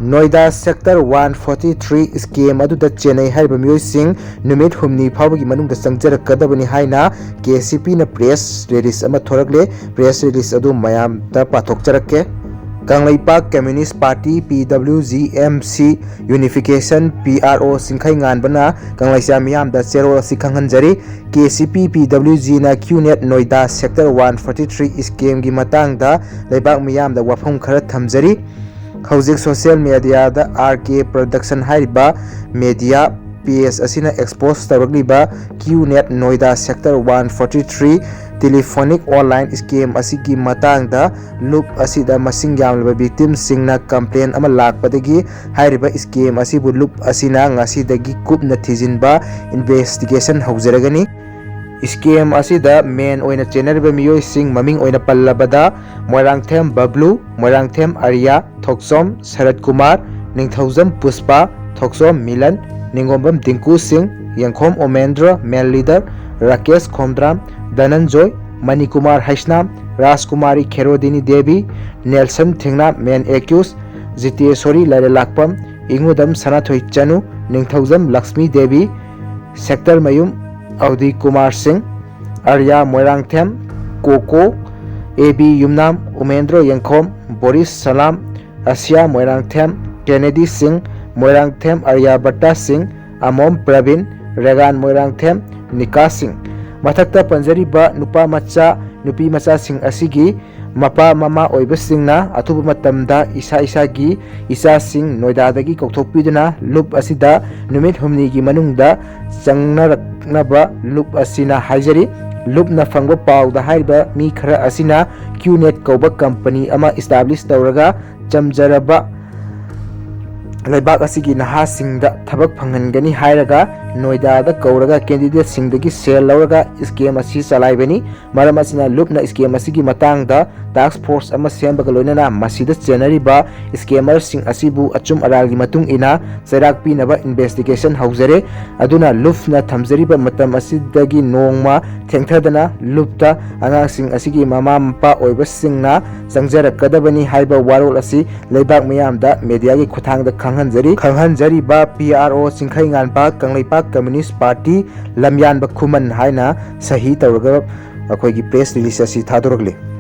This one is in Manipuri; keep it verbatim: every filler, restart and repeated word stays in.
ꯅꯣꯏꯗꯥ sector one forty three scam ꯑꯗꯨꯗ ꯆꯦꯟꯅꯩ ꯍꯥꯏꯔꯤꯕ ꯃꯤꯑꯣꯏꯁꯤꯡ ꯅꯨꯃꯤꯠ ꯍꯨꯝꯅꯤ ꯐꯥꯎꯕꯒꯤ ꯃꯅꯨꯡꯗ ꯆꯪꯖꯔꯛꯀꯗꯕꯅꯤ ꯍꯥꯏꯅ ꯀꯦ ꯁꯤ ꯄꯤꯅ ꯄ꯭ꯔꯦꯁ ꯔꯤꯂꯤꯁ ꯑꯃ ꯊꯣꯔꯛꯂꯦ꯫ ꯄ꯭ꯔꯦꯁ ꯔꯤꯂꯤꯁ ꯑꯗꯨ ꯃꯌꯥꯝꯗ ꯄꯥꯊꯣꯛꯆꯔꯛꯀꯦ꯫ ꯀꯪꯂꯩꯄꯥꯛ ꯀꯝꯃ꯭ꯌꯨꯅꯤꯁ ꯄꯥꯔꯇꯤ, ꯄꯤ ꯗꯕ꯭ꯂꯤꯌꯨ G M C, ꯌꯨꯅꯤꯐꯤꯀꯦꯁꯟ, P R ꯑꯣ ꯆꯤꯡꯈꯩꯉꯥꯟꯕꯅ ꯀꯪꯂꯩꯆꯥ ꯃꯤꯌꯥꯝꯗ ꯆꯦꯔꯣꯜ ꯑꯁꯤ ꯈꯪꯍꯟꯖꯔꯤ꯫ K C P, P W ꯖꯤꯅ QNet Noida sector one forty three ꯁ꯭ꯀꯦꯝꯒꯤ ꯃꯇꯥꯡꯗ ꯂꯩꯕꯥꯛ ꯃꯤꯌꯥꯝꯗ ꯋꯥꯐꯝ ꯈꯔ ꯊꯝꯖꯔꯤ꯫ ꯍꯧꯖꯤꯛ ꯁꯣꯁꯤꯌꯦꯜ ꯃꯦꯗꯤꯌꯥꯗ ꯑꯥꯔ ꯀꯦ ꯄ꯭ꯔꯗꯛꯁꯟ ꯍꯥꯏꯔꯤꯕ ꯃꯦꯗꯤꯌꯥ ꯄꯦꯖ ꯑꯁꯤꯅ ꯑꯦꯛꯁꯄꯣꯖ ꯇꯧꯔꯛꯂꯤꯕ QNet Noida sector one forty three telephonic online scam ꯑꯁꯤꯒꯤ ꯃꯇꯥꯡꯗ ꯂꯨꯞ ꯑꯁꯤꯗ ꯃꯁꯤꯡ ꯌꯥꯝꯂꯕ ꯚꯤꯛꯇꯤꯝꯁꯤꯡꯅ ꯀꯝꯄ꯭ꯂꯦꯟ ꯑꯃ ꯂꯥꯛꯄꯗꯒꯤ ꯍꯥꯏꯔꯤꯕ ꯁ꯭ꯀꯦꯝ ꯑꯁꯤꯕꯨ ꯂꯨꯞ ꯑꯁꯤꯅ ꯉꯁꯤꯗꯒꯤ ꯀꯨꯞꯅ ꯊꯤꯖꯤꯟꯕ, ꯏꯟꯚꯦꯁꯇꯤꯒꯦꯁꯟ ꯍꯧꯖꯔꯒꯅꯤ꯫ ꯁ꯭ꯀꯦꯝ ꯑꯁꯤꯗ ꯃꯦꯟ ꯑꯣꯏꯅ ꯆꯦꯟꯅꯔꯤꯕ ꯃꯤꯑꯣꯏꯁꯤꯡ ꯃꯃꯤꯡ ꯑꯣꯏꯅ ꯄꯜꯂꯕꯗ, ꯃꯣꯏꯔꯥꯡꯊꯦꯝ ꯕꯕ꯭ꯂꯨ, ꯃꯣꯏꯔꯥꯡꯊꯦꯝ ꯑꯔꯤꯌꯥ, ꯊꯣꯛꯆꯣꯝ ꯁꯔꯠ ꯀꯨꯃꯥꯔ, ꯅꯤꯡꯊꯧꯖꯝ ꯄꯨꯁꯄꯥ, ꯊꯣꯛꯆꯣꯝ ꯃꯤꯂꯟ, ꯅꯤꯡꯒꯣꯝꯕꯝ ꯗꯤꯡꯀꯨ ꯁꯤꯡ, ꯌꯦꯡꯈꯣꯝ ꯎꯃꯦꯟꯗ꯭ꯔ, ꯃꯦꯟ ꯂꯤꯗꯔ ꯔꯥꯀꯦꯁ ꯈꯣꯝꯗ꯭ꯔꯥꯝ, ꯙꯅꯟꯖꯣꯏ, ꯃꯅꯤꯀꯨꯃꯥꯔ ꯍꯩꯁꯅꯥꯝ, ꯔꯥꯖꯀꯨꯃꯥꯔꯤ ꯈꯦꯔꯣꯗꯤꯅꯤ ꯗꯦꯕꯤ, ꯅꯦꯜꯁꯟ ꯊꯦꯡꯅꯥꯝ, ꯃꯦꯟ ꯑꯦꯀ꯭ꯌꯨꯁ, ꯖꯤꯇꯦꯁꯣꯔꯤ ꯂꯥꯏꯔꯦꯂꯥꯛꯄꯝ, ꯏꯉꯨꯗꯝ ꯁꯅꯥꯊꯣꯏ ꯆꯅꯨ, ꯅꯤꯡꯊꯧꯖꯝ ꯂꯛꯁꯃꯤ ꯗꯦꯕꯤ, ꯁꯦꯛꯇꯔꯃꯌꯨꯝ ꯑꯧꯗꯤ ꯀꯨꯃꯥꯔ ꯁꯤꯡ, Arya Moirangthem, Koko, A B ꯌꯨꯝꯅꯥꯝ, ꯎꯃꯦꯟꯗ꯭ꯔꯣ ꯌꯦꯡꯈꯣꯝ, ꯕꯣꯔꯤꯁ ꯁꯂꯥꯝ, ꯑꯁꯤꯌꯥ ꯃꯣꯏꯔꯥꯡꯊꯦꯝ, ꯀꯦꯅꯦꯗꯤ ꯁꯤꯡ, ꯃꯣꯏꯔꯥꯡꯊꯦꯝ ꯑꯥꯔꯌꯥꯕꯠꯇ ꯁꯤꯡ, ꯑꯃꯣꯝ ꯄ꯭ꯔꯕꯤꯟ, ꯔꯦꯒꯥꯟ ꯃꯣꯏꯔꯥꯡꯊꯦꯝ, ꯅꯤꯀꯥ ꯁꯤꯡ꯫ ꯃꯊꯛꯇ ꯄꯟꯖꯔꯤꯕ ꯅꯨꯄꯥ ꯃꯆꯥ, ꯅꯨꯄꯤ ꯃꯆꯥꯁꯤꯡ ꯑꯁꯤꯒꯤ ꯃꯄꯥ ꯃꯃꯥ ꯑꯣꯏꯕꯁꯤꯡꯅ ꯑꯊꯨꯕ ꯃꯇꯝꯗ ꯏꯁꯥ ꯏꯁꯥꯒꯤ ꯏꯆꯥꯁꯤꯡ ꯅꯣꯏꯗꯥꯗꯒꯤ ꯀꯧꯊꯣꯛꯄꯤꯗꯨꯅ ꯂꯨꯞ ꯑꯁꯤꯗ ꯅꯨꯃꯤꯠ ꯍꯨꯝꯅꯤꯒꯤ ꯃꯅꯨꯡꯗ ꯆꯪꯅꯔꯛꯅꯕ ꯂꯨꯞ ꯑꯁꯤꯅ ꯍꯥꯏꯖꯔꯤ꯫ ꯂꯨꯞꯅ ꯐꯪꯕ ꯄꯥꯎꯗ ꯍꯥꯏꯔꯤꯕ ꯃꯤ ꯈꯔ ꯑꯁꯤꯅ ꯀ꯭ꯌꯨ ꯅꯦꯠ ꯀꯧꯕ ꯀꯝꯄꯅꯤ ꯑꯃ ꯏꯁꯇꯥꯕ꯭ꯂꯤꯁ ꯇꯧꯔꯒ ꯆꯝꯖꯔꯕ ꯂꯩꯕꯥꯛ ꯑꯁꯤꯒꯤ ꯅꯍꯥꯁꯤꯡꯗ ꯊꯕꯛ ꯐꯪꯍꯟꯒꯅꯤ ꯍꯥꯏꯔꯒ ꯅꯣꯏꯗꯥꯗ ꯀꯧꯔꯒ ꯀꯦꯟꯗꯤꯗꯦꯠꯁꯤꯡꯗꯒꯤ ꯁꯦꯜ ꯂꯧꯔꯒ ꯁ꯭ꯀꯦꯝ ꯑꯁꯤ ꯆꯂꯥꯏꯕꯅꯤ꯫ ꯃꯔꯝ ꯑꯁꯤꯅ ꯂꯨꯞꯅ ꯁ꯭ꯀꯦꯝ ꯑꯁꯤꯒꯤ ꯃꯇꯥꯡꯗ task force ꯑꯃ ꯁꯦꯝꯕꯒ ꯂꯣꯏꯅꯅ ꯃꯁꯤꯗ ꯆꯦꯟꯅꯔꯤꯕ scammerꯁꯤꯡ ꯑꯁꯤꯕꯨ ꯑꯆꯨꯝ ꯑꯔꯥꯜꯒꯤ ꯃꯇꯨꯡ ꯏꯟꯅ ꯆꯩꯔꯥꯛ ꯄꯤꯅꯕ investigation ꯍꯧꯖꯔꯦ꯫ ꯑꯗꯨꯅ ꯂꯨꯞꯅ ꯊꯝꯖꯔꯤꯕ ꯃꯇꯝ ꯑꯁꯤꯗꯒꯤ ꯅꯣꯡꯃ ꯊꯦꯡꯊꯗꯅ ꯂꯨꯞꯇ ꯑꯉꯥꯡꯁꯤꯡ ꯑꯁꯤꯒꯤ ꯃꯃꯥ ꯃꯄꯥ ꯑꯣꯏꯕꯁꯤꯡꯅ ꯆꯪꯖꯔꯛꯀꯗꯕꯅꯤ ꯍꯥꯏꯕ ꯋꯥꯔꯣꯜ ꯑꯁꯤ ꯂꯩꯕꯥꯛ ꯃꯤꯌꯥꯝꯗ mediaꯒꯤ ꯈꯨꯠꯊꯥꯡꯗ ꯈꯪꯍꯟꯖꯔꯤ꯫ ꯈꯪꯍꯟꯖꯔꯤꯕ P R O Chingkheinganba Kangleipak Communist Party ꯂꯝꯌꯥꯟꯕ ꯈꯨꯃꯟ ꯍꯥꯏꯅ ꯁꯍꯤ ꯇꯧꯔꯒ ꯑꯩꯈꯣꯏꯒꯤ press release ꯑꯁꯤ ꯊꯥꯗꯣꯔꯛꯂꯤ꯫